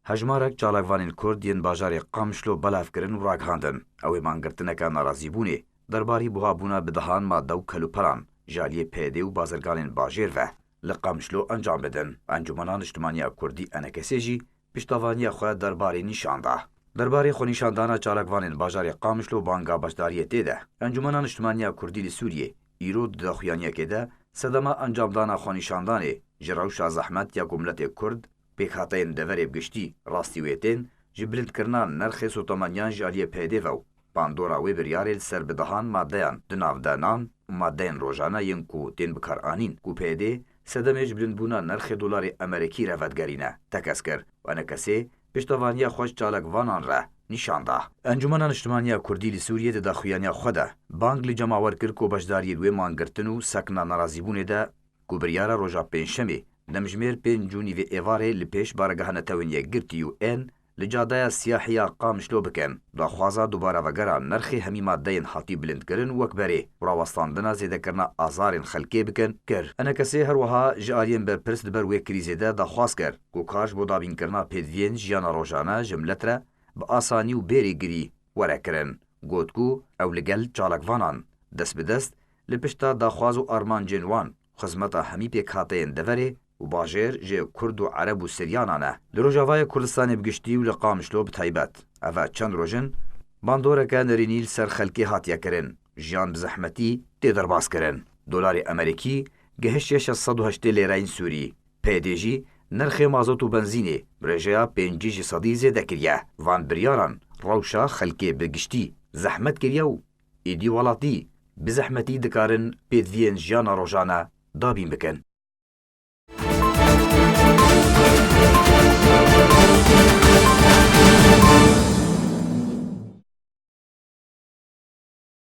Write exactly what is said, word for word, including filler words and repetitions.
Hejmarek çalakvanên Kurd yên bajarê Qamişlo belav kirin û ragihandin. Ew ê mangirtineke nerazîbûnê derbarî buhabûna bi dehan madde û kelûpelan ji aliyê P Y D û bazirganên bajêr ve li Qamişlo encam bidin. Encûmena Niştimaniya Kurdî, E N K S, jî piştevaniya xwe derbarê nîşan da. Derbarê xwenîşandana çalakvanên bajarê Qamişlo banga beşdariyê tê de. Encûmena Niştimaniya Kurdî li Sûriyê îro di daxuyaniyekê de sedema encamdana xwenîşandanê ji rewşa zehmet ya ku miletê Kurd, pêkhateyên deverê bi giştî rastî wê tên, ji bilindkirina nirxê sotemeniyan ji aliyê P Y D ve û bandora wê biryarê li ser bi dehan madeyan, di nav de nan û madeyên rojane yên ku tên bikaranîn, ku P Y D sedemê ji bilindbûna nirxê dolarê Amerîkî re vedigerîne, tekez kir û E N K S piştevaniya xwe ji çalakvanan re nîşan da. Encûmena Niştimaniya Kurdî li Sûriyê di daxuyaniya xwe de bang li cemawer kir ku beşdariyê li wê mangirtin û sekna nerazîbûnê de ku biryara roja Pêncşemê, demjimêr pêncî û nîvê êvarê li pêş Baregeha Netewên Yekgirtî û ên li cadeya siyahî ya Qamişlo bikin, daxwaza dubare vegera nirxê hemî madeyên hatî bilindkirin wek berê û rawestandina zêdekirina azarên xelkê bikin, kir. E N K S her wiha ji aliyên berpirs di ber wê krîzê de daxwaz kir ku kar ji bo dabînkirina pêdiviyên jiyana rojane ji milet re bi asanî û bêrê girî were kirin. Got ku ew li gel çalakvanan dest bi dest li pişta daxwaz û armancên wan xizmeta hemî pêkhateyên deverê û bajêr ji Kurd û Ereb û Siryanan e. Li Rojavayê Kurdistanê bi giştî û li Qamişlo bi taybet, eve çend roj in bandoreke nerînî li ser xelkê hatiye kirin, jiyan bi zehmetî tê derbas kirin. Dolarê Amerîkî gihiştiye şeş sed û heştê lêreyên Sûrî. P Y D jî nirxê mazot û benzînê bi rêjeya pêncî ji sedî zêde kiriye. Van biryaran rewşa xelkê bi giştî zehmet kiriye û êdî welatî bi zehmetî dikarin pêdiviyên jiyana rojane dabîn bikin.